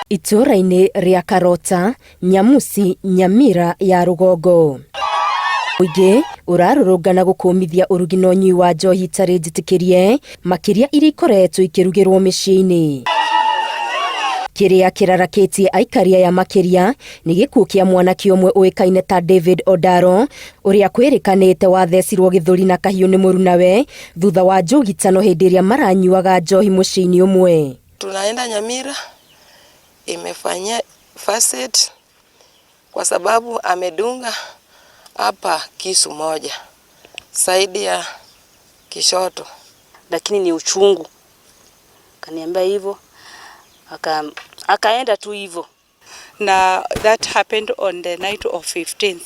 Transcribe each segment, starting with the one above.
Itũũra-inĩ rĩa Karota, Nyamusi, Nyamira ya rũgongo. Mũingĩ ũrarũrũngana gũkũmithia ũrugi na ũnyui wa njohi itarĩ njĩtĩkĩrie makĩria iria ikoretwo ikĩrugĩrwo mĩciĩ-inĩ. Kĩrĩa kĩrarakĩtie aikari aya makĩria nĩ gĩkuũ kĩa mwanake ũmwe ũĩkaine ta David Odaro ũrĩa kwĩrĩkanĩte wathecirwo gĩthũri na kahiũ nĩ mũrunawe thutha wa njũgitano hĩndĩ ĩrĩa maranyuaga njohi mũciĩ-inĩ ũmwe. Tunaenda Nyamira imefanyia first aid kwa sababu amedunga hapa kisu moja saidi ya kishoto, lakini ni uchungu. Kaniambia hivyo aka, akaenda tu hivyo. Na that happened on the night of 15th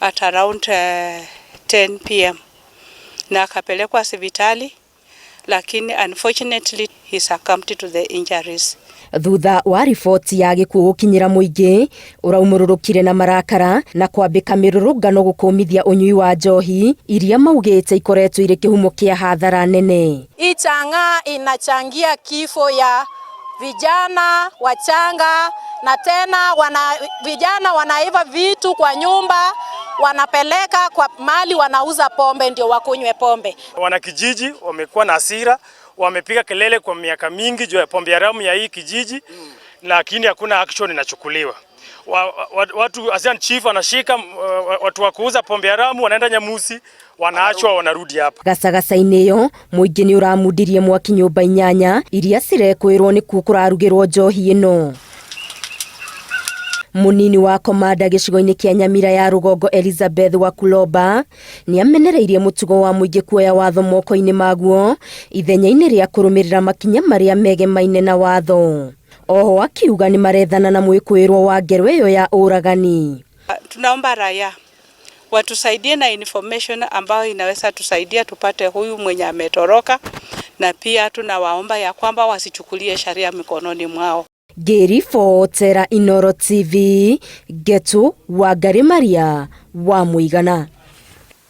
at around 10 p.m. na akapelekwa hospitali, lakini unfortunately he succumbed to the injuries. Thutha wa riboti ya gĩkuũ gũkinyĩra mũingĩ ũraumũrũrũkire na marakara na kwambĩka mĩrũrũngano gũkũmithia ũnyui wa njohi iria maugĩte ikoretwo irĩ kĩhumo kĩa hathara nene. Hii chang'aa inachangia kifo ya vijana wachanga, na tena vijana wanaiba vitu kwa nyumba, wanapeleka kwa mali wanauza pombe ndio wakunywe pombe. Wanakijiji wamekuwa na hasira, wamepiga kelele kwa miaka mingi juu ya pombe haramu ya hii kijiji, lakini hakuna action inachukuliwa. Watu assistant chief anashika watu wa kuuza pombe haramu, wanaenda Nyamusi, wanaachwa, wanarudi hapa. Gacagaca-inĩ ĩyo mũingĩ nĩ ũramundirie mwaki nyũmba inyanya iria cirekwĩrwo nĩkuo kũrarugĩrwo njohi ĩno. Mũnini wa komanda gĩcigo-inĩ kĩa Nyamira ya rũgongo Elizabeth Wakuloba nĩ amenereirie mũtugo wa mũingĩ kuoya watho moko-inĩ maguo ithenya-inĩ rĩa kũrũmĩrĩra makinya marĩa megemaine na watho. Oho akiuga nĩ marethana na mwĩkũĩrwo wa ngero ĩyo ya ũragani. Tunaomba raia watusaidie na information ambayo inaweza tusaidia tupate huyu mwenye ametoroka, na pia tunawaomba ya kwamba wasichukulie sheria mikononi mwao. Ngĩribotera Inooro TV, Ngetu Wangari Maria wa Mũigana.